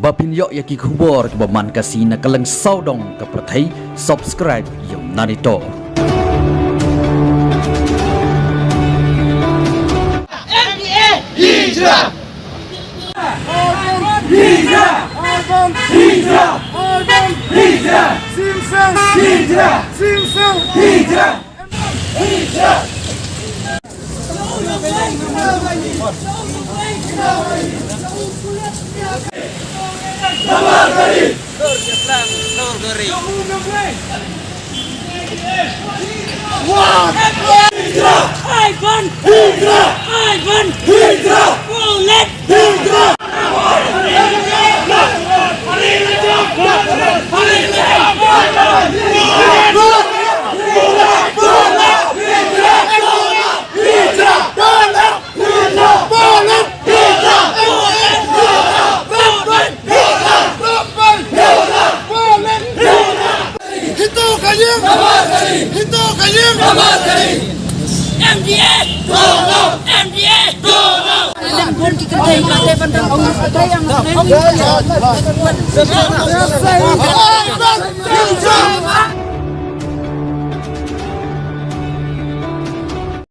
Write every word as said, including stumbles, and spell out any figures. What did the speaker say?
Ba phin ïoh ïa ki khubor kiba man ka sngi na kylleng sawdong ka pyrthei, subscribe ïa u Nanitor. M D A! Hijra! Hijra! Hijra! Hijra! Hijra! Sing Sang! Hijra! Sing Sang! Hijra! Hijra! Hijra! Ivan! Hijra! Ivan! Hijra! Bullet! Hijra! Hito ka ïing! Hito ka ïing! M D A! M D A!